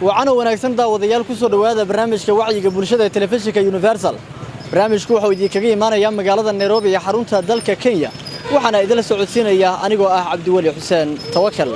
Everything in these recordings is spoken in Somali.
Wacano wanaagsan, daawadayaal. Ku soo dhowaada barnaamijka wacyiga bulshada ee telefishinka Universal. Barnaamijku wuxuu idinkaga imaanayaa magaalada Nairobi ee xarunta dalka Kenya, waxaana idinla socodsiinayaa anigoo ah Cabdiweli Xuseen Tawakal.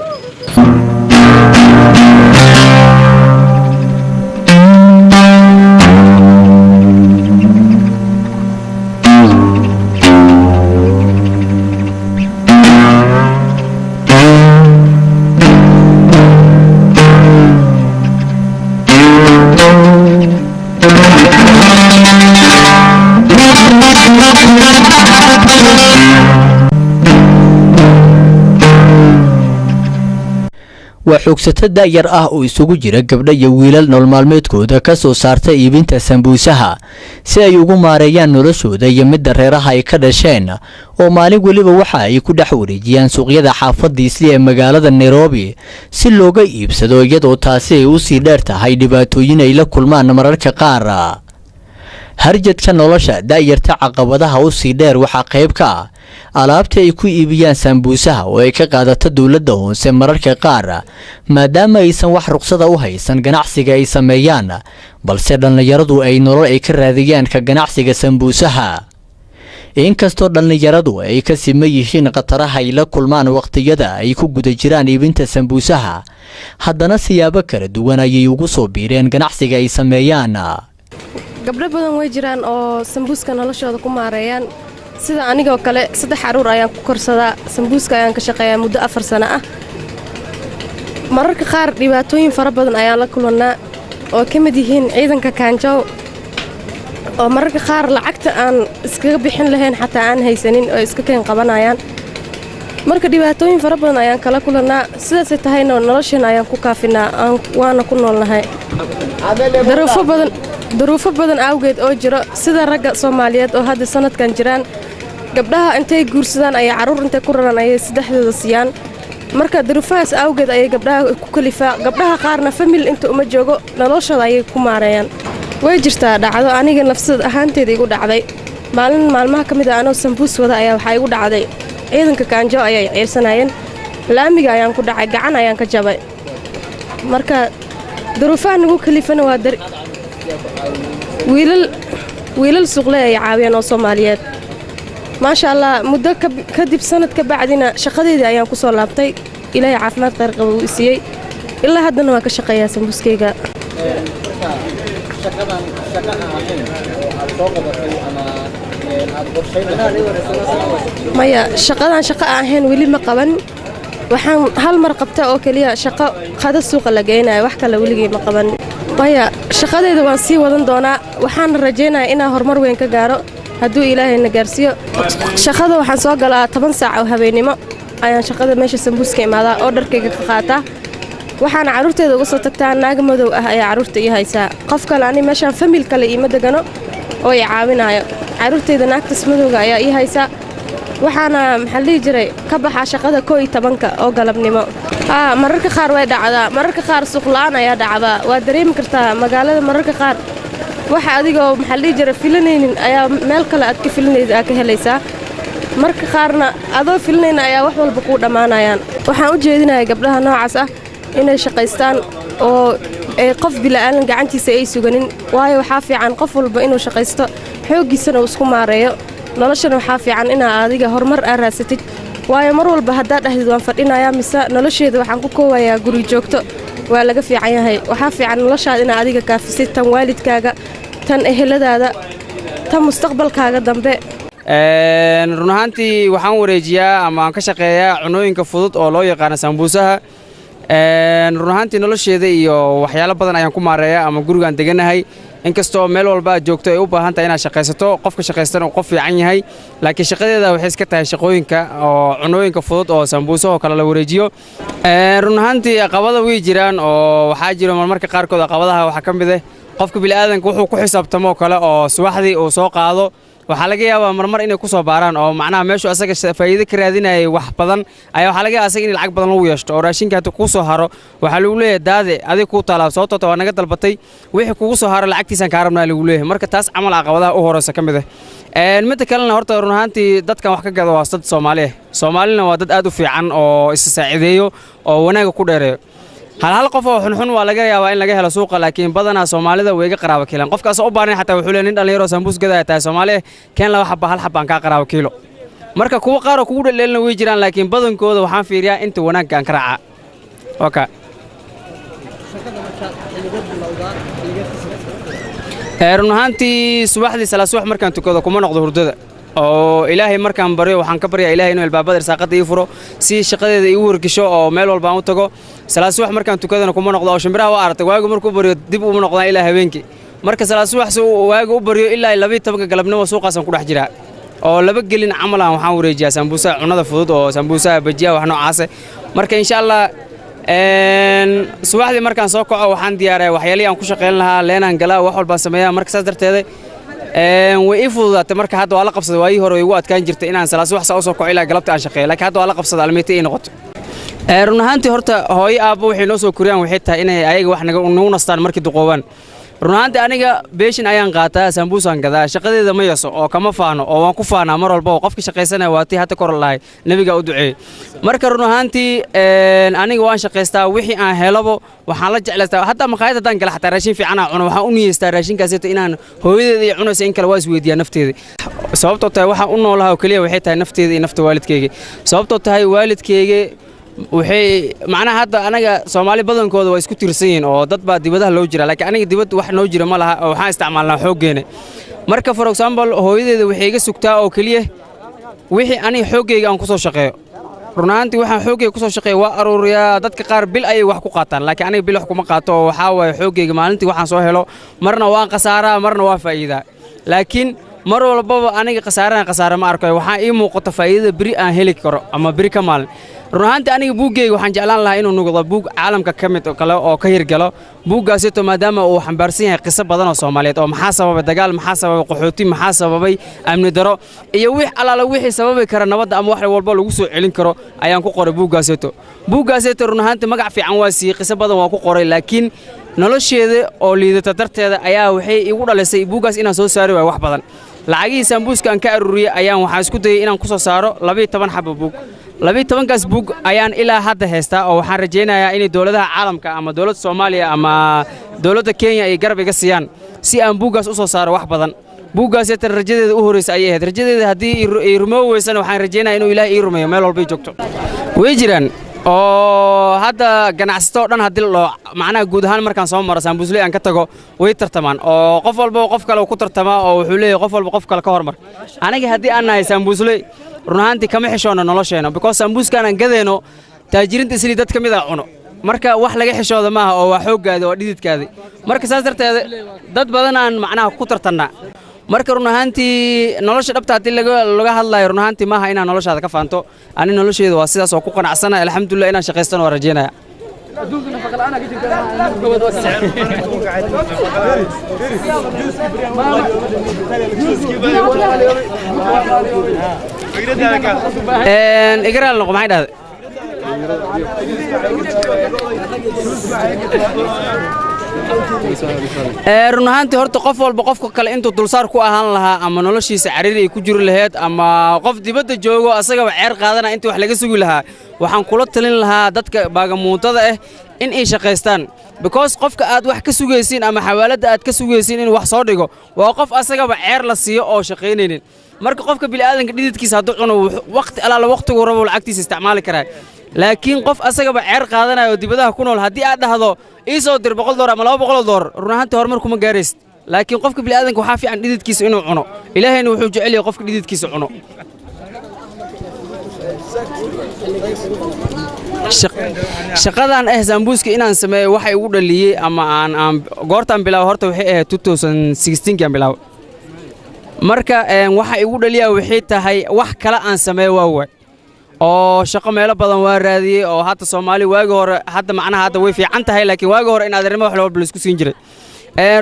Waa xoogsato da'yar ah oo isugu jira gabdho iyo wiilal nolol maalmeedkooda ka soo saarta iibinta sambuusaha si ay ugu maareeyaan noloshooda iyo midda reeraha ay ka dhasheen, oo maalin weliba waxa ay ku dhex wareejiyaan suuqyada xaafadda Isli ee magaalada Nairobi si looga iibsado, iyadoo taasi ay usii dheer tahay dhibaatooyin ay la kulmaan mararka qaar. Harjadka nolosha da'yarta caqabadaha usii dheer waxaa qayb ka ah alaabta ay ku iibiyaan sambuusaha oo ay ka qaadato dowladda hoose mararka qaar, maadaama aysan wax ruqsada u haysan ganacsiga ay sameeyaan, balse dhallinyaradu ay nolol ay ka raadiyaan ka ganacsiga sambuusaha. Inkastoo dhallinyaradu ay ka siman yihiin khataraha ay la kulmaan waqtiyada ay ku guda jiraan iibinta sambuusaha, haddana siyaabo kala duwan ayay ugu soo biireen ganacsiga ay sameeyaan. Gabdho badan way jiraan oo sambuuska noloshooda ku maareeyaan. Sida anigoo kale, 3 carruur ayaan ku korsadaa sambuuska, ayaan ka shaqeeyaa muddo 4 sano ah. Mararka qaar dhibaatooyin fara badan ayaan la kulannaa, oo ka mid yihiin ciidanka kaanjow oo mararka qaar lacagta aan iskaga bixin lahayn xataa aan haysanin oo iska keen qabanayaan. Marka dhibaatooyin fara badan ayaan kala kulannaa. Sidaasay tahayna nolosheena ayaan ku kaafinaa, waana ku noolnahay daruufo badan. Duruufo badan awgeed oo jiro, sida ragga Soomaaliyeed oo hadda sanadkan jiraan, gabdhaha intay guursadaan ayay carruur intay ku raran ayay saddexdooda siiyaan. Marka duruufahaas awgeed ayay gabdhaha ku kalifaa. Gabdhaha qaarna family inta uma joogo, noloshooda ayay ku maareeyaan. Way jirtaa dhacdo aniga nafsad ahaanteeda igu dhacday. Maalin maalmaha ka mid a, anoo sambuus wada ayaa waxaa igu dhacday ciidanka kaanjo ayay ciirsanayeen. Laamiga ayaan ku dhacay, gacan ayaan ka jabay. Marka duruufaha nagu kalifana waa wiilal suuqle ay caawiyaan oo Soomaaliyeed, maasha Allah. Muddo kadib, sanad ka bacdina, shaqadeedii ayaan ku soo laabtay. Ilaahay caafimaad khayr qaba uu isiiyey, ilaa haddana waan ka shaqeeyaa sambuuskayga. Shaqadan shaqa aan ahayn oo aad soo qabatay ama aad qorshayn? Maya, shaqadan shaqo aan ahayn weli ma qaban. Waxaan hal mar qabta oo keliya shaqo qada suuqa la geynayo, wax kale weligay ma qaban. Maya, shaqadeeda waan sii wadan doonaa, waxaana rajaynayaa inaan horumar weyn ka gaaro hadduu Ilaahayna gaarsiiyo. Shaqada waxaan soo galaa 10 saac oo habeennimo ayaan shaqada meesha sambuuska imaadaa oo dharkayga ka qaataa. Waxaana carruurteeda uga soo tagtaa naag madow ah ayaa carruurta ii haysaa. Qof kale ani meeshaan family kale iima degano oo i caawinaayo. Carruurteyda naagtas madowga ayaa ii haysaa. Waxaana, maxaa la dhihi jiray, ka baxaa shaqada 11-ka oo galabnimo. Haa, mararka qaar way dhacdaa. Mararka qaar suuq la'aan ayaa dhacdaa. Waa dareemi kartaa magaalada mararka qaar waxa adigoo, maxaa la dhihi jiray, filanaynin ayaa meel kale aad ka filanaysa aad ka helaysaa. Marka qaarna adoo filanayna ayaa wax walba kuu dhammaanayaan. Waxaan u jeedinayaa gabdhaha noocaas ah inay shaqaystaan oo ay qof bila'aalan gacantiisa ay suganin, waayo waxaa fiican qof walba inuu shaqaysto, xooggiisana uu isku maareeyo noloshana. Waxaa fiican inaa adiga horumar aa raasatid, waayo mar walba haddaad dhahdid waan fadhinayaa mise nolosheeda waxaan ku koowayaa guri joogto, waa laga fiican yahay. Waxaa fiican noloshaada inaa adiga kaafisid, tan waalidkaaga, tan eheladaada, tan mustaqbalkaaga dambe. Run ahaantii waxaan wareejiyaa ama aan ka shaqeeyaa cunooyinka fudud oo loo yaqaano sambuusaha. Run ahaantii nolosheeda iyo waxyaalo badan ayaan ku maareeyaa ama gurigaan deganahay. Inkastoo meel walba aad joogto ay u baahan tahay inaad shaqaysato, qofka shaqaystana uu qof fiican yahay, laakiin shaqadeeda waxay iska tahay shaqooyinka oo cunooyinka fudud oo sambuusahoo kale la wareejiyo. Run ahaantii caqabada way jiraan, oo waxaa jiro marmarka qaarkood caqabadaha waxaa ka mid ah qofka bini'aadanka wuxuu ku xisaabtamo kale oo subaxdii uu soo qaado, waxaa laga yaabaa marmar inay ku soo baaraan, oo macnaha meeshu asaga faa'iido ka raadinayay wax badan ayaa waxaa laga yaabaa asaga in lacag badan lagu yeeshto, oo raashinka haddii kuu soo haro waxaa lagu leeyahay daade adig kuu taalaa, sababtoo waa naga dalbatay, wixii kugu soo haro lacagtiisaan kaa rabnaa lagu leeyahay. Marka taas camal caqabadaha u horeysa ka mid ah. Midda kalena, horta run ahaantii dadkan wax ka gada waa dad Soomaali ah. Soomaalina waa dad aad u fiican oo isa saacideeyo oo wanaagga ku dheereeyo. Hal hal qof oo xunxun waa laga yaabaa in laga helo suuqa, laakiin badanaa Soomaalida way iga qaraabo kiilaan. Qofkaas u baahnay xataa wuxuu leeyahay, "Nin dhalinyaro sambuus gadaya tahay, Soomaali, keen laba xaba, hal xabaan kaa qaraabo kiilo." Marka kuwa qaar oo kugu dhaleelina way jiraan, laakiin badankooda waxaan fiiriyaa inta wanaagga aan ka raacaa. Okay. Run ahaantii, subaxdii salaad subax markaan tukado kuma noqdo hurdada, oo Ilaahay markaan baryo waxaan ka baryaa Ilaahay inuu albaabada irsaaqada ii furo si shaqadeeda iigu wargisho oo meel walba aan u tago. Salaad subax markaan tukadana kuma noqdo, oo shimbiraha waa aragtay, waagu markuu baryo dib uma noqdaan ilaa habeenkii. Marka salaad subax si waagu u baryo ilaa 12-ka galabnimo suuqaasaan ku dhex jiraa, oo laba gelin camal aan waxaan wareejiyaa sambuusaha, cunnada fudud oo sambuusaha, bajiyaha, wax noocaase. Marka insha Allah subaxdii markaan soo kaco waxaan diyaariyaa waxyaalihii aan ku shaqayn lahaa, leenaan galaa, wax walbaan sameeyaa. Marka saas darteeda way ii fududaatay. Marka hadda waa la qabsaday. Waayihii hore way igu adkaan jirtay inaan salaad subax saa u soo kaco ilaa galabta aan shaqeeyo, laakiin hadda waa la qabsaday, almiita ii noqoto. Run ahaantii, horta hooyo aabbo waxay noo soo koriyaan waxay tahay inay ayaga wax nagu nastaan markii duqoobaan. Run ahaantii, aniga beeshin ayaan qaataa, sambuusaan gadaa, shaqadeeda ma yaso oo kama faano, oo waan ku faanaa mar walba oo qofka shaqaysanaya waa tii hadda kor lahay nebiga u duceeyey. Marka run ahaantii, aniga waan shaqaystaa, wixii aan helabo waxaan la jeclaystaa. Hataa maqaayad haddaan gala, xataa raashin fiican aan cuno, waxaan u niyeystaa raashinkaasito inaan hooyadeeda iyo cunaysa in kale, waa isweydiiyaa nafteeda. Sababtoo tahay waxaan u noolaha oo keliya waxay tahay nafteeda iyo nafta waalidkeyga. Sababtoo tahay waalidkeyga waxay macnaha hadda anaga Soomaali badankooda waa isku tiirsan yihiin oo dad baa dibadaha loo jira, laakiin aniga dibad wax noo jira ma laha, oo waxaan isticmaalnaa xooggeena. Marka, for example, hooyadeeda waxay iga sugtaa oo keliya wixii aniga xooggeyga aan ku soo shaqeeyo. Run ahaantii, waxaan xooggeyga ku soo shaqeeyo waa aruuriyaa. Dadka qaar bil ayay wax ku qaataan, laakiin aniga bil wax kuma qaato, oo waxaa waaye xooggeyga maalintii waxaan soo helo marna waan khasaaraa, marna waa faa'iidaa. Laakiin mar walbaba aniga khasaarana khasaare ma arkayo, waxaa ii muuqata faa'iidada beri aan heli karo ama beri ka maalin. Run ahaantii, aniga buuggeyga waxaan jeclaan lahaa inuu noqdo buug caalamka ka mid oo kale oo ka hirgalo buuggaasito, maadaama uu xambaarsan yahay qiso badan oo Soomaaliyeed, oo maxaa sababay dagaal, maxaa sababay qaxooti, maxaa sababay amni daro, iyo wix alaala wixii sababi kara nabadda ama wax walba lagu soo celin karo ayaan ku qoray buuggaasito. Buuggaasito run ahaantii magac fiican waa siiyey, qiso badan waa ku qoray, laakiin nolosheeda oo liidata darteeda ayaa waxay igu dhalisay buuggaas inaan soo saari waayo wax badan. Lacagihii sambuuska aan ka aruuriyey ayaan waxaan isku dayey inaan ku soo saaro 12 xabo buug. 12-kaas buug ayaan ilaa hadda haystaa, oo waxaan rajaynayaa inay dowladaha caalamka ama dowladda Soomaaliya ama dowladda Kenya ay garab iga siiyaan si aan buuggaas u soo saaro wax badan. Buuggaas tan rajadeeda u horreysa ayay ahayd. Rajadeeda haddii ii rumoobi weysana, waxaan rajaynaya inuu Ilaahay ii rumeeyo meel walbay joogto. Way jiraan, oo hadda ganacsato oo dhan haddii la dhaho, macnaha guud ahaan markaan soo maro saambuusley aan ka tago, way tartamaan, oo qof walba qof kale ku tartamaa, oo wuxuu leeyahay qof walba qof kale ka hormar. Aniga haddii aan nahay saambuusley, run ahaantii kama xishoonno nolosheena, because saambuuskaan aan gadayno taajiriinta islii dad ka mid a cuno. Marka wax laga xishooda maaha, oo waa xooggaada, waa dhididkaadi. Marka saas darteed dad badan aan macnaha ku tartannaa. Marka run ahaantii, nolosha dhabta haddii laga hadlayo, run ahaantii maaha inaan noloshaada ka faanto. Ani nolosheeda waa sidaas oo ku qanacsana, alxamdulillah. Inaan shaqaystana waa rajaynaya. Igaraal noqo, maxay dhahday? Run ahaantii, horta qof walba qofka kale intuu dulsaar ku ahaan lahaa ama noloshiisa cariiri ay ku jiri lahayd ama qof dibadda joogo asagaba ceer qaadana intii wax laga sugi lahaa, waxaan kula talin lahaa dadka baagamuuntada ah in ay shaqaystaan, because qofka aad wax ka sugaysiin ama xawaaladda aad ka sugaysiin in wax soo dhigo waa qof asagaba ceer la siiyo oo shaqaynaynin. Marka qofka bini'aadanka dhididkiisa hadduu cuno, waqti alaala waqtigu rabo lacagtiisa isticmaali karaa, laakiin qof asagaba ceer qaadanaya oo dibadaha ku nool haddii aad dhahdo ii soo dir $100 ama $200, run ahaantii horumar kuma gaaraysid. Laakiin qofka bini'aadanka waxaa fiican dhididkiisa inuu cuno, Ilaahayna wuxuu jecel yahay qofka dhididkiisa cuno. Shaqadan ah sambuuska inaan sameeyo waxa igu dhaliyey ama aan goortaan bilaabo, horta waxay ahayd 2016 aan bilaabo. Marka waxa igu dhaliyaa waxay tahay wax kale aan sameeyo waa waay, oo shaqo meelo badan waa raadiyey, oo hadda Soomaali waagi hore, hadda macnaha hadda way fiican tahay, laakiin waagi hore in adeernimo wax walba la isku siin jiray.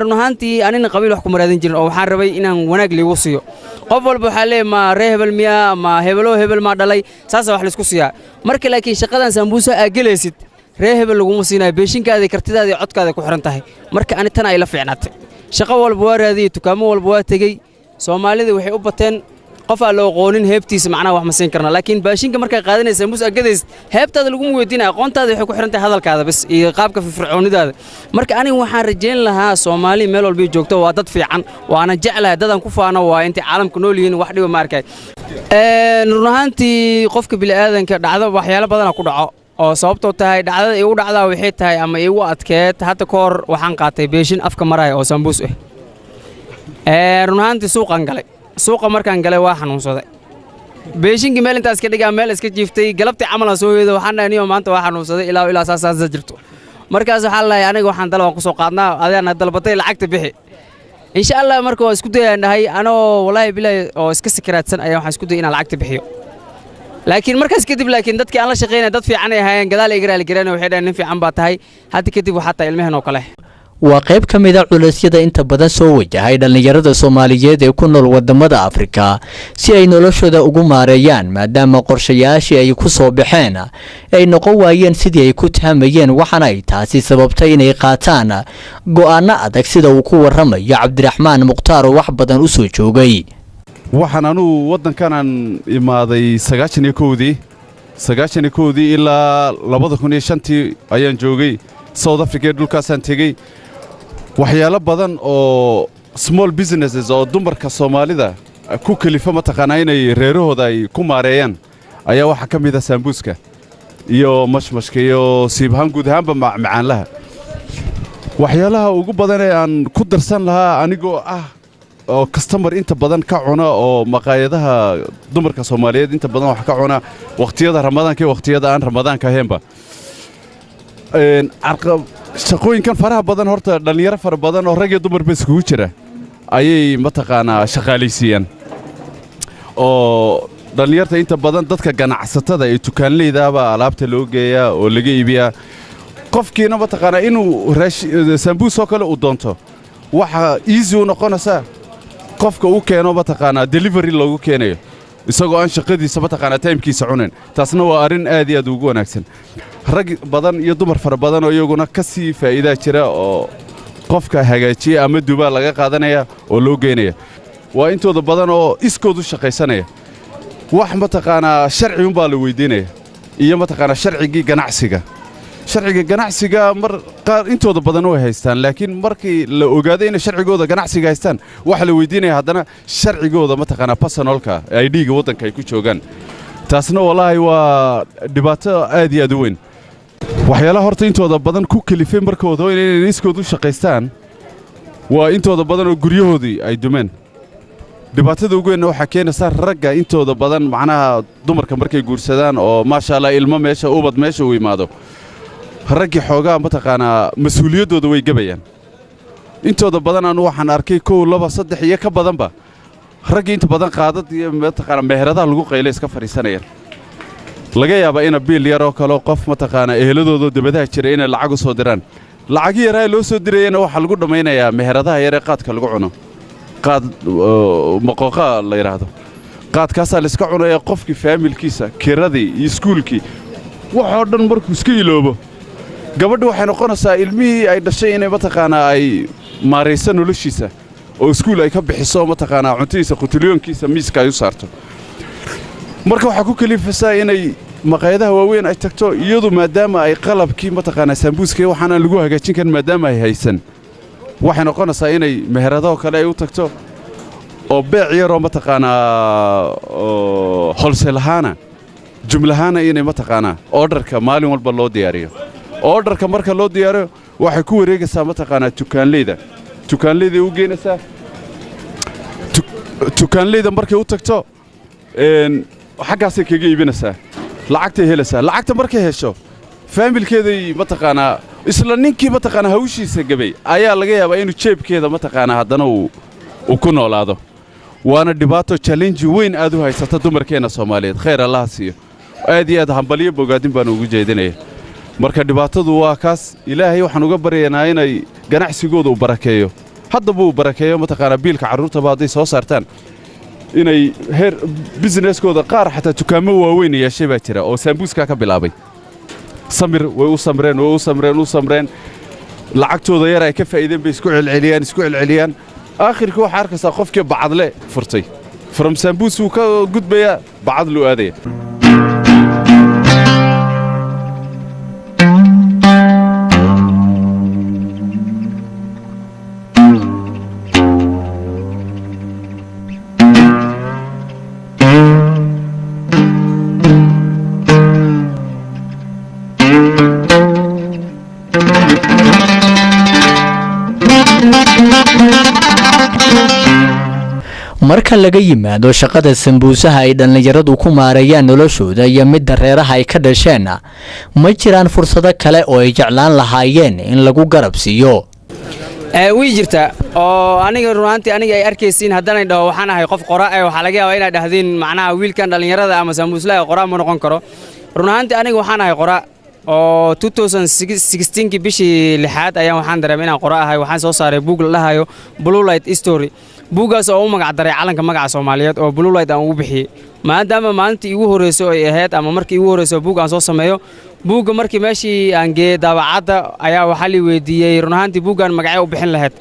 Run ahaantii, anina qabiil wax kuma raadin jirin, oo waxaan rabay inaan wanaag liigu siiyo. Qof walba waxaa leeyahay, ma ree hebel miyaa, ma hebelo hebel maa dhalay, saasaa wax laisku siiyaa. Marka laakiin shaqadan sambuusa aa gelaysid, ree hebel laguma siinayo, beeshinkaada, kartidaada iyo codkaada ku xiran tahay. Marka ani tan ay la fiicnaatay. Shaqo walba waa raadiyey, dukaamo walba waa tegey. Soomaalida waxay u bateen Qof aan la aqoonin heebtiisa macnaha wax ma siin karna, laakiin baashinka markaa qaadanaysa, sambuus aad gadaysid, heebtaada laguma weydiinaya. Aqoontaada waxay ku xiran tahay hadalkaada bas iyo qaabka firfircoonidaada. Marka aniga waxaan rajayn lahaa Soomaali meel walba joogto waa dad fiican, waana jeclahay, dadaan ku faano waa intay caalamka nool yihiin, wax dhiba ma arkay. Run ahaantii, qofka bini'aadanka dhacdo waxyaalo badana ku dhaco oo sababtoo tahay dhacdada iigu dhacdaa waxay tahay ama iigu adkeed, hadda ka hor waxaan qaatay beeshin afka maraya oo sambuus ah. Run ahaantii, suuqaan galay. Suuqa markaan galay waa xanuunsaday. Beeshinkii meel intaas ka dhigaa, meel iska jiiftay. Galabtii camal aan soo hoydo, waxaan dhahay, "Niyo, maanta waa xanuunsaday, ilaa ilaa saas saasa jirto." Markaas waxaa la dhahay, "Aniga waxaan dalab waan ku soo qaadnaa, adigaana dalbatay, lacagta bixi, insha Allah." Marka waa isku dayaan dhahay, anoo walaahi bilaahi oo iska sakaraadsan ayaa waxaan isku dayay inaan lacagta bixiyo. Laakiin markaas kadib, laakiin dadkii aan la shaqaynaya dad fiican ay ahaayeen, gadaal ay garaali gareen, waxay dhaheen, "Nin fiican baa tahay, hadda kadib waxaa tahay ilmaheen oo kale." Waa qayb ka mid a culeysyada inta badan soo wajahay dhallinyarada Soomaaliyeed ee ku nool wadamada Afrika si ay noloshooda ugu maareeyaan, maadaama qorshayaashii ay ku soo baxeen ay noqon waayeen sidii ay ku tahamayeen, waxaana ay taasi sababtay inay qaataan go'aano adag, sida uu ku warramayo Cabdiraxmaan Mukhtaar oo wax badan u soo joogay. Waxaan anugu waddankanaan imaaday 91-dii. 91-dii ilaa 2005-tii ayaan joogay South Africa ee dhulkaasaan tegey. Waxyaalo badan oo small businesses oo dumarka Soomaalida ku kelifa mataqaanaa inay reerahooda ay ku maareeyaan ayaa waxaa ka mid ah saambuuska iyo mashmashka iyo siibahaan guud ahaanba macaanlaha. Waxyaalaha ugu badan ee aan ku darsan lahaa, anigoo ah oo customer inta badan ka cuna oo maqaayadaha dumarka Soomaaliyeed inta badan wax ka cuna wakhtiyada Ramadaanka iyo wakhtiyada aan Ramadaanka ahaynba, shaqooyinkan faraha badan horta dhallinyaro fara badan oo rag iyo dumarba iskugu jira ayay mataqaanaa shaqaalaysiiyaan, oo dhallinyarta inta badan dadka ganacsatada ee dukaanleydaabaa alaabta loo geeyaa oo laga iibiyaa. Qofkiina mataqaanaa inuu saambuus oo kale uu doonto, waxa easy u noqonaysaa qofka u keeno mataqaanaa delivery loogu keenayo, isagoo aan shaqadiisa mataqaanaa timekiisa cunayn. Taasna waa arrin aad iyo aad ugu wanaagsan. Rag badan iyo dumar fara badan oo iyaguna ka sii faa'iidaa jira oo qofka hagaajiya ama dubaa laga qaadanaya oo loo geynaya. Waa intooda badan oo iskood u shaqaysanaya. Wax mataqaanaa sharci unbaa la weydiinaya iyo mataqaanaa sharcigii ganacsiga. Sharciga ganacsiga mar qaar intooda badan way haystaan, laakiin markii la ogaado inay sharcigooda ganacsiga haystaan, waxaa la weydiinaya haddana sharcigooda mataqaanaa personalka ID-ga waddanka ay ku joogaan. Taasna wallaahi waa dhibaato aad iyo aad u weyn. Waxyaalaha horta intooda badan ku kelifay markooda inay iskood u shaqaystaan waa intooda badan oo guryahoodii ay dumeen. Dhibaatada ugu weynna waxaa keenaysa ragga intooda badan, macnaha dumarka markay guursadaan oo maasha Allah ilmo meesha, ubad meesha uu imaado, raggii xoogaa mataqaanaa mas-uuliyaddooda way gebayaan intooda badan. Anu waxaan arkay kow, laba, saddex iyo ka badanba raggii inta badan qaadad iyo mataqaanaa meheradaha lagu qaylay iska fadhiisanayaan. Laga yaabaa ina biil yaroo kaleo qof mataqaanaa eheladoodo dabadaha jira inay lacag u soo diraan. Lacagi yaraa loo soo dirayana waxaa lagu dhammaynayaa meheradaha yaree qaadka lagu cuno, qaad maqooqa la yidhaahdo. Qaadkaasaa layska cunaya. Qofkii faamilkiisa, kiradii iyo iskuulkii, waxoo dhan markuu iska iloobo, gabadha waxay noqonaysaa ilmihii ay dhashay inay mataqaanaa ay maarayso noloshiisa oo iskuul ay ka bixiso, mataqaanaa cuntadiisa, qutulyoonkiisa miiska ay u saarto. Marka waxaa ku kalifaysaa inay maqaayadaha waaweyn ay tagto iyadu, maadaama ay qalabkii mataqaanaa saambuuska waxaanaan lagu hagaajin karin maadaama ay haysan. Waxay noqonaysaa inay meheradaho kale ay u tagto oo beec yaroo mataqaanaa wholesale ahaana, jumlahaana, inay mataqaanaa orderka maalin walba loo diyaariyo. Orderka marka loo diyaariyo, waxay ku wareegaysaa mataqaanaa dukaanleyda. Dukaanleyday u geynaysaa. Dukaanleyda markay u tagto, xaggaasay kaga iibinaysaa, lacagtay helaysaa. Lacagta markay hesho, faamilkeeday mataqaanaa isla ninkii mataqaanaa hawshiisa gabay ayaa laga yaabaa inuu jeebkeeda mataqaanaa haddana uu ku noolaado. Waana dhibaato, challenge weyn aad u haysata dumarkeenna Soomaaliyeed. Khayr Allaha siiyo, aad iyo aad hambalyo bogaadin baan ugu jeedinaya. Marka dhibaatadu waa kaas. Ilaahay waxaan uga baryaynaa inay ganacsigooda uu barakeeyo, haddaba uu barakeeyo mataqaanaa biilka carruurtaba hadday soo saartaan, inay heer businesskooda qaar xataa dukaamo waaweyn yeeshay baa jira oo saambuuskaa ka bilaabay. Samir way u samreen, way u samreen, u samreen, lacagtooda yar ay ka faa'iideen bay isku celceliyaan, isku celceliyaan. Aakhirkii waxaa arkaysaa qofkii bacadle furtay. From sambuus wuu ka gudbayaa, bacad luu aadaya. Marka laga yimaado shaqada sambuusaha ay dhallinyaradu ku maareeyaan noloshooda iyo midda reeraha ay ka dhasheen, ma jiraan fursado kale oo ay jeclaan lahaayeen in lagu garab siiyo? Way jirtaa oo aniga runaantii aniga ay arkaysiin haddana dhaho waxaan ahay qof qora ee waxaa laga yaabaa inaad dhahdeen macnaha wiilkan dhallinyarada ama sambuuslaha qoraa ma noqon karo. Run ahaantii aniga waxaan ahay qora oo 2016kii bishii lixaad ayaan waxaan dareemay inaan qora ahay. Waxaan soo saaray buug la dhahayo Blue Light Story, buuggaas oo u magac daray calanka magaca Soomaaliyeed oo Blue Light aan ugu bixiyey, maadaama maalintii igu horreysay ay ahayd ama markii igu horreysay buug aan soo sameeyo. Buugga markii meeshii aan geeyey daabacadda ayaa waxaa la weydiiyey, run ahaantii buuggan magacee u bixin lahayd?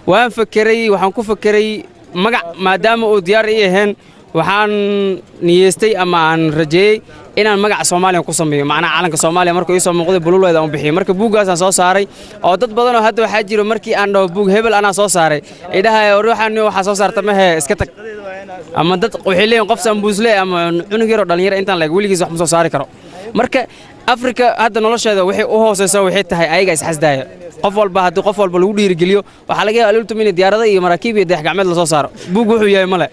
Waan fakeray, waxaan ku fakeray magac. Maadaama uu diyaar ii ahayn, waxaan niyeystay ama aan rajeeyey inaan magaca Soomaaliya ku sameeyo, macnaha calanka Soomaaliya. Markuu ii soo muuqday, Blue Light aan u bixiyey. Marka buuggaasaan soo saaray oo dad badan oo hadda waxaa jiro markii aan dhaho buug hebel anaa soo saaray ay dhahay, war waxaan waxaa soo saarta mahe, iska tag. Ama dad waxay leeyihin qof sambuusle ama cunug yaroo dhallinyaro intaan leeg weligiis wax ma soo saari karo. Marka Afrika hadda nolosheeda waxay u hooseysa waxay tahay ayaga isxasdaaya. Qof walba haddii qof walba lagu dhiirigeliyo, waxaa laga yaaba alultum in diyaarada iyo maraakiib iyo dayax gacmeed lasoo saaro. Buug wuxuu yahay male.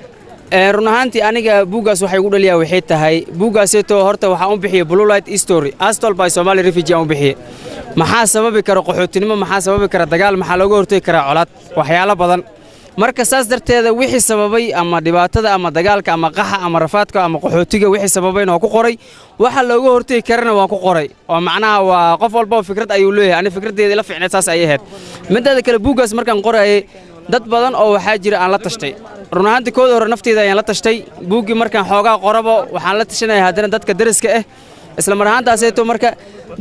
Run ahaantii aniga buuggaas waxay ugu dhaliyaa waxay tahay buuggaaseeto horta waxaan u bixiyey Blue Light Story As Told by Somali Refugee aan u bixiyey. Maxaa sababi kara qaxootinimo? Maxaa sababi kara dagaal? Maxaa looga hortagi karaa colaad? Waxyaalo badan. Marka saas darteeda wixii sababay ama dhibaatada ama dagaalka ama qaxa ama rafaadka ama qaxootiga wixii sababayna waa ku qoray, waxa looga hortagi karana waan ku qoray. Oo macnaha waa qof walba fikrad ayuu leeyahay, ani fikraddeeda ila fiicneed saas ayay ahayd. Mideeda kale, buuggaas markaan qorayay dad badan oo waxaa jira aan la tashtay. Run ahaantii kooda hore nafteyda ayaan la tashtay. Buuggii markaan xoogaa qorabo waxaan la tashanaya haddana dadka deriska ah isla mar ahaantaaseeto. Marka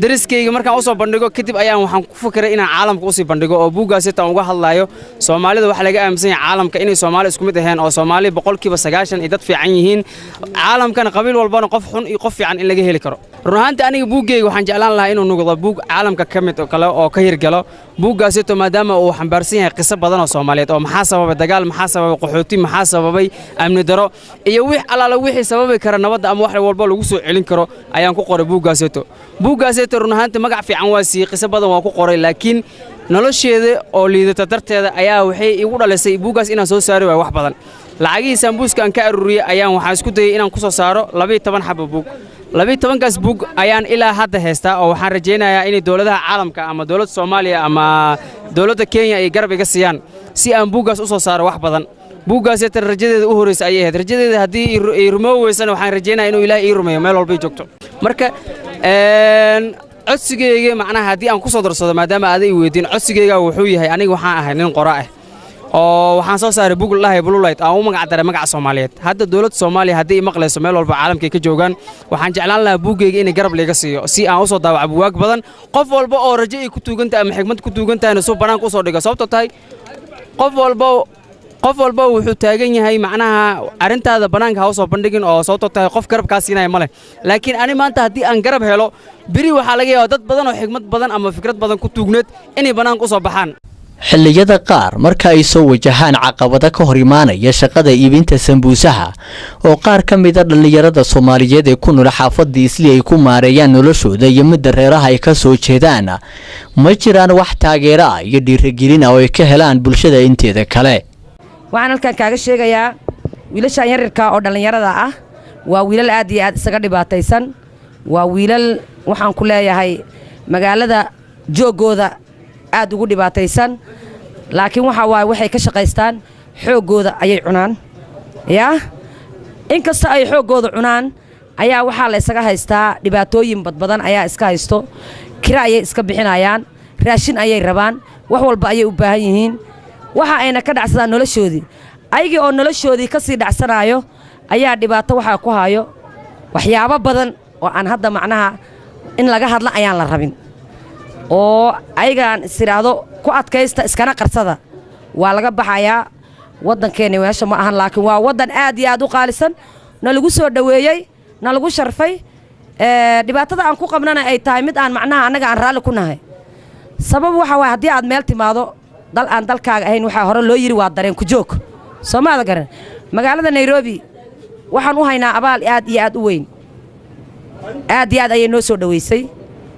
deriskayga markaan usoo bandhigo kadib ayaan waxaan ku fikiray inaan caalamka usii bandhigo oo buuggaaseeto aan uga hadlaayo Soomaalida waxaa laga aaminsan yahay caalamka inay Soomaali isku mid aheen oo Soomaali 90% ay dad fiican yihiin, caalamkana qabiil walbana qof xun iyo qof fiican in laga heli karo. Run ahaantii aniga buuggayga waxaan jeclaan lahaa inuu noqdo buug caalamka ka mid oo kale oo ka hirgalo buuggaaseeto, maadaama uu xambaarsan yahay qiso badan oo Soomaaliyeed oo maxaa sababay dagaal, maxaa sababay qaxooti, maxaa sababay amni daro iyo wix allaala wixii sababi kara nabadda ama wax walba lagu soo celin karo ayaan ku qoray buuggaaseeto. Buuggaaseeto run ahaantii magac fiican waa siiyey, qiso badan waa ku qoray, laakiin nolosheeda oo liidata darteeda ayaa waxay igu dhalisay buuggaas inaan soo saari waayo wax badan. Lacagihii sambuuska aan ka aruuriyey ayaan waxaan isku dayay inaan ku soo saaro 12 xabo buug. 12-kaas buug ayaan ilaa hadda haystaa oo waxaan rajaynayaa inay dowladaha caalamka ama dowladda Soomaaliya ama dowladda Kenya ay garab iga siiyaan si aan buuggaas u soo saaro wax badan. Buuggaas tan rajadeeda u horreysa ayay ahayd. Rajadeeda haddii ay rumoobi weysana, waxaan rajaynayaa inuu Ilaahay ii rumeeyo meel walba ay joogto. Marka codsigeyga macnaha haddii aan ku soo darsado, maadaama aaday i weydiin, codsigeyga wuxuu yahay aniga waxaan ahay nin qora ah oo waxaan soo saaray buug la dhahay Blue Light aan u magac daray magaca Soomaaliyeed. Hadda dowladda Soomaaliya haddii i maqlayso meel walba caalamka ay ka joogaan, waxaan jeclaan lahaa buuggeyga inay garab layga siiyo si aan usoo daawaco buugaag badan, qof walba oo rajo ay ku tuugan tahay ama xigmad ku tuugan tahayna suu banaanka usoo dhigo. Sababtoo tahay qof walba wuxuu taagan yahay macnaha arrintaada bannaanka ha usoo bandhigin oo sababtoo tahay qof garab kaa siinaya ma leh. Laakiin ani maanta haddii aan garab helo, beri waxaa laga yaabaa dad badan oo xigmad badan ama fikrad badan ku tuugneed inay bannaanka usoo baxaan. Xilliyada qaar marka ay soo wajahaan caqabado ka hor imaanaya shaqada iibinta sambuusaha oo qaar ka mida dhallinyarada Soomaaliyeed ee ku nool xaafadda Isli ay ku maareeyaan noloshooda iyo midda reeraha ay ka soo jeedaan, ma jiraan wax taageero ah iyo dhiirigelin ah oo ay ka helaan bulshada inteeda kale? Waxaan halkan kaaga sheegayaa wiilashan yaryarka oo dhallinyarada ah waa wiilal aad iyo aad isaga dhibaataysan. Waa wiilal waxaan ku leeyahay magaalada jooggooda aad ugu dhibaataysan, laakiin waxa waaye waxay ka shaqaystaan xooggooda ayay cunaan. Yaa inkasta ay xooggooda cunaan ayaa waxaa la isaga haystaa dhibaatooyin badbadan ayaa iska haysto. Kira ayay iska bixinayaan, raashin ayay rabaan, wax walba ayay u baahan yihiin. Waxa ayna ka dhacsadaan noloshoodii. Ayagii oo noloshoodii ka sii dhacsanaayo ayaa dhibaato waxaa ku hayo waxyaabo badan oo aan hadda macnaha in laga hadla ayaan la rabin, oo ayagaan is idhaahdo ku adkaysta iskana qarsada waa laga baxayaa. Waddankeena meesha ma ahan, laakiin waa waddan aad iyo aad u qaalisan, na lagu soo dhoweeyey, na lagu sharfay. Dhibaatada aan ku qabnana ay tahay mid aan macnaha annaga aan raalli ku nahay. Sabab waxa waay, haddii aad meel timaado dal aan dalkaaga ahayn, waxaa hore loo yidhi waa dareen ku joog. Soo maada garan? Magaalada Nairobi waxaan u haynaa abaal aad iyo aad u weyn. Aad iyo aad ayay noo soo dhoweysay,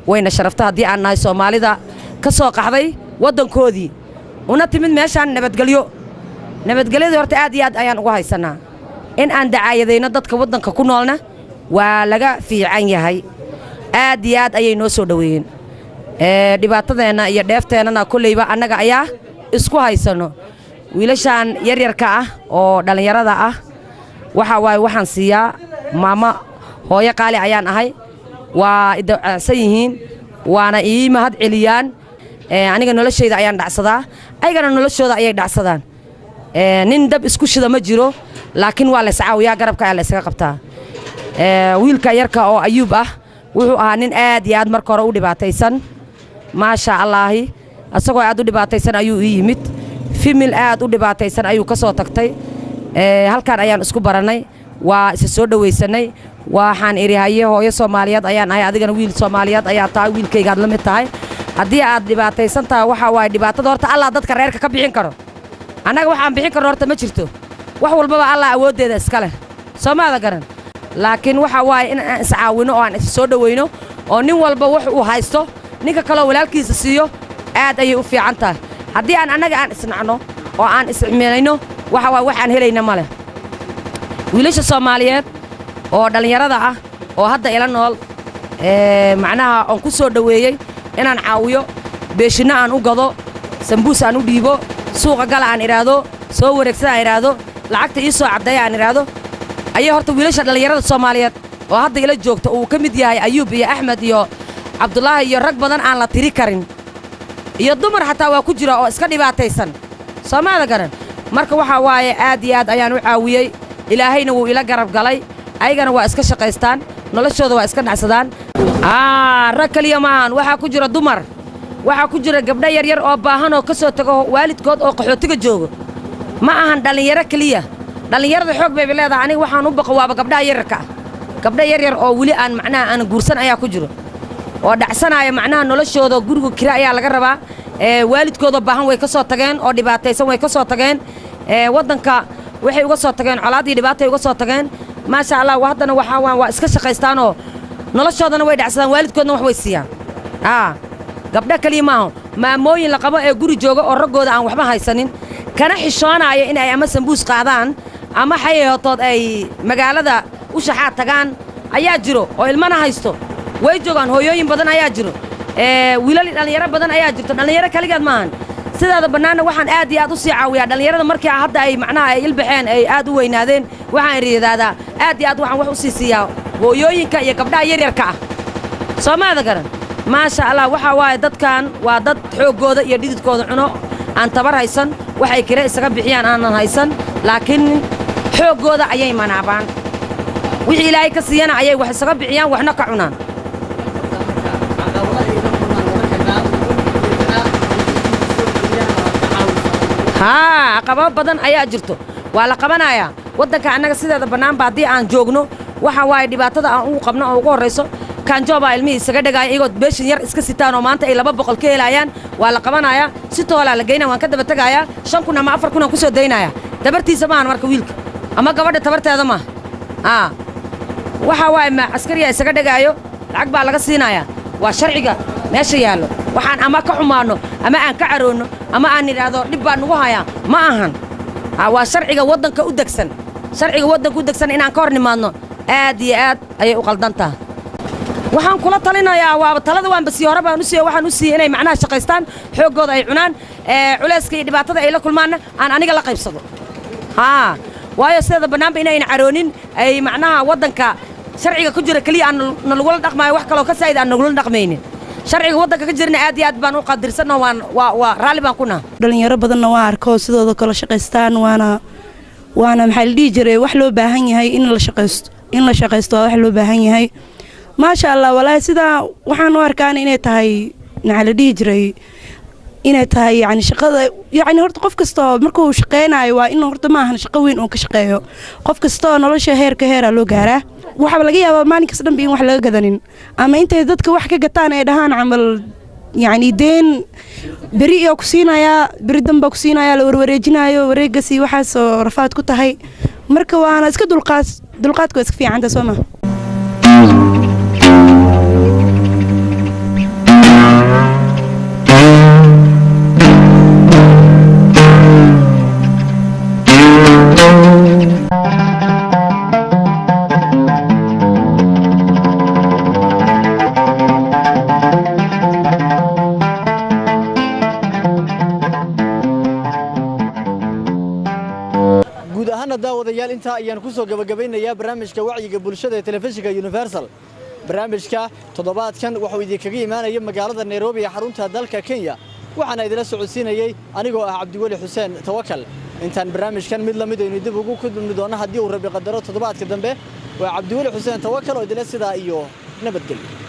wayna sharafta haddii aan nahay Soomaalida ka soo qaxday waddankoodii una timid meeshaan nabadgelyo. Nabadgelyadii horta aad iyo aad ayaan ugu haysannaa. In aan dacaayadayno dadka waddanka ku noolna waa laga fiican yahay. Aad iyo aad ayay noo soo dhoweeyeen. Dhibaatadeenna iyo dheefteennana kolleyba annaga ayaa isku haysanno. Wiilashaan yaryarka ah oo dhallinyarada ah waxa waaye waxaan siiyaa maamo hooyo qaali ayaan ahay. Waa idacsan yihiin, waana ii mahad celiyaan. Aniga noloshayda ayaan dhacsadaa, ayagana noloshooda ayay dhacsadaan. Nin dab isku shida ma jiro, laakiin waa layscaawiyaa, garabka ayaa la ysaga qabtaa. Wiilka yarka oo Ayuub ah wuxuu ahaa nin aad iyo aad marka hore u dhibaataysan. Maasha Allaahi, isagoo aad u dhibaataysan ayuu ii yimid. Family aad u dhibaataysan ayuu ka soo tagtay. Halkaan ayaan isku barannay, waa isa soo dhowaysanay. Waxaan idhi, haye, hooyo Soomaaliyeed ayaan ahay, adigana wiil Soomaaliyeed ayaa tahay, wiilkaygaad la mid tahay. Haddii aad dhibaataysan tahay, waxaa waaye dhibaatada horta Allah dadka reerka ka bixin karo. Annaga waxaan bixin karno horta ma jirto. Wax walbaba Allah awooddeeda iska leh. Soo maada garan? Laakiin waxa waaye in aan iscaawino oo aan is soo dhowayno oo nin walba wax uu haysto ninka kaleo walaalkiisa siiyo, aad ayay u fiican tahay. Haddii aan annaga aan isnacno oo aan isciminayno, waxa waaye waxaan helayna ma leh. Wiilasha Soomaaliyeed oo dhallinyarada ah oo hadda ila nool, macnaha oon ku soo dhoweeyey inaan caawiyo, beeshinno aan u gado, sambuus aan u dhiibo, suuqa gala aan idhaahdo, soo wareegsada aan idhaahdo, lacagta ii soo caddeeya aan idhaahdo, ayay horta wiilasha dhallinyarada Soomaaliyeed oo hadda ila joogta uu ka mid yahay Ayuub iyo Axmed iyo Cabdulaahi iyo rag badan aan la tiri karin, iyo dumar xataa waa ku jira oo iska dhibaataysan. Soomaada garan? Marka waxaa waaye aad iyo aad ayaan u caawiyey, Ilaahayna wuu ila garab galay. Ayagana waa iska shaqaystaan, noloshooda waa iska dhacsadaan. Rag keliya maahan, waxaa ku jira dumar, waxaa ku jira gabdho yaryar oo baahan oo ka soo tago waalidkood oo qaxootiga joogo. Ma ahan dhallinyaro keliya. Dhallinyarada xoog bayba leedahay. Aniga waxaan u baqo waaba gabdhaha yaryarka ah. Gabdho yaryar oo weli aan macnaha aan guursan ayaa ku jiro oo dhacsanaya macnaha noloshooda. Guriga kira ayaa laga rabaa. Waalidkoodoo baahan way ka soo tageen, oo dhibaataysan way ka soo tageen. Waddanka waxay uga soo tageen colaad iyo dhibaatay uga soo tageen. Maasha Allah, haddana waxaa waa iska shaqaystaanoo noloshoodana way dhacsadaan, waalidkoodna wax way siiyaan. Gabdho keliya maaha, maamooyin la qabo ee guri jooga oo raggooda aan waxba haysanin, kana xishoonaya in ay ama sambuus qaadaan ama xayahootood ay magaalada u shaxaad tagaan ayaa jiro oo ilmana haysto. Way joogaan, hooyooyin badan ayaa jiro, wiilal dhallinyaro badan ayaa jirto. Dhallinyaro kaligeed maahan. Sidaada bannaanna waxaan aad iyo aad u sii caawiyaa dhallinyarada markii hadda ay macnaha ay ilbaxeen, ay aad u weynaadeen. Waxaan idhaahdaa aad iyo aad waxaan wax u sii siiyaa hooyooyinka iyo gabdhaha yaryarka ah. Soo maada garan? Maasha Allah, waxaa waaye dadkan waa dad xooggooda iyo dhididkooda cuno, aan tabar haysan, waxay kire isaga bixiyaan aanan haysan, laakiin xooggooda ayay manaabaan. Wixii Ilaahay ka siiyana ayay wax isaga bixiyaan, waxna ka cunaan. Haa, caqabado badan ayaa jirto, waa la qabanayaa. Waddanka annaga sideeda bannaanba haddii aan joogno, waxa waaye dhibaatada aan ugu qabno oo ugu horrayso, kaanjoobaa ilmihii isaga dhagaaya iyagoo beeshin yar iska sitaan oo maanta ay 200 ka helaayaan. Waa la qabanayaa, si toolaa la geynaya, waan ka daba tegayaa, 5,000 ama 4,000 aan ku soo daynayaa. Tabartiisa maahan marka wiilka ama gabadha tabarteeda maaha. Waxa waaye ma askariyaa isaga dhagaayo, lacag baa laga siinayaa. Waa sharciga meesha yaallo. Waxaan ama ka xumaanno ama aan ka caroonno ama aan idhaahdo dhib baa nugu hayaa ma ahan. Waa sharciga waddanka u degsan. Sharciga waddanka u degsan inaan ka hor nimaadno aad iyo aad ayay u qaldan tahay. Waxaan kula talinayaa, waaba talada waan basiye, hore baan u siiye. Waxaan u siiyey inay macnaha shaqaystaan, xooggooda ay cunaan, culayska iyo dhibaatada ay la kulmaanna aan aniga la qaybsado. Haa, waayo sideeda bannaanba inayna caroonin, ay macnaha waddanka sharciga ku jira keliya aan nalagula dhaqmaayo, wax kaloo ka saa'id aan nagula dhaqmaynin. Sharciga waddanka ka jirna aad iyo aad baan u qadirsanno, waan waa raalli baan ku naha. Dhalinyaro badanna waa arko sidooda kale shaqaystaan, waana maxaa la dhihi jiray, wax loo baahan yahay in la shaqaysto. In la shaqaysto waa wax loo baahan yahay. Maasha Allah, walaahi sidaa waxaan u arkaan inay tahay, maxaa la dhihi jiray, Inay tahay yani shaqada, yani horta qof kastoo markuu shaqeynayo waa in horta maahan shaqo weyn uu ka shaqeeyo. Qof kastoo nolosha heerka heeraa loo gaaraa. Waxaa laga yaabaa maalin kasta dhanba in wax laga gadanin, ama intay dadka wax ka gataan ay dhahaan camal, yacni deen beri iyo ku siinayaa, beri danbaa ku siinayaa, la warwareejinayo wareegas iyo waxaasoo rafaad ku tahay. Marka waana iska dulqaad, dulqaadku waa iska fiicanta, soo ma? Guud ahaana daawadayaal, intaa ayaan ku soo gabagabaynayaa barnaamijka wacyiga bulshada ee telefishinka Universal. Barnaamijka toddobaadkan wuxuu idinkaga imaanaya magaalada Nairobi ee xarunta dalka Kenya, waxaana idila socodsiinayey anigoo ah Cabdiweli Xuseen Tawakal. Intaan barnaamijkan mid lamid aynu dib ugu kulmi doonno haddii uu Rabi qadaro toddobaadka dambe, waa Cabdiweli Xuseen Tawakal oo idila sidaa iyo nabadgelyo.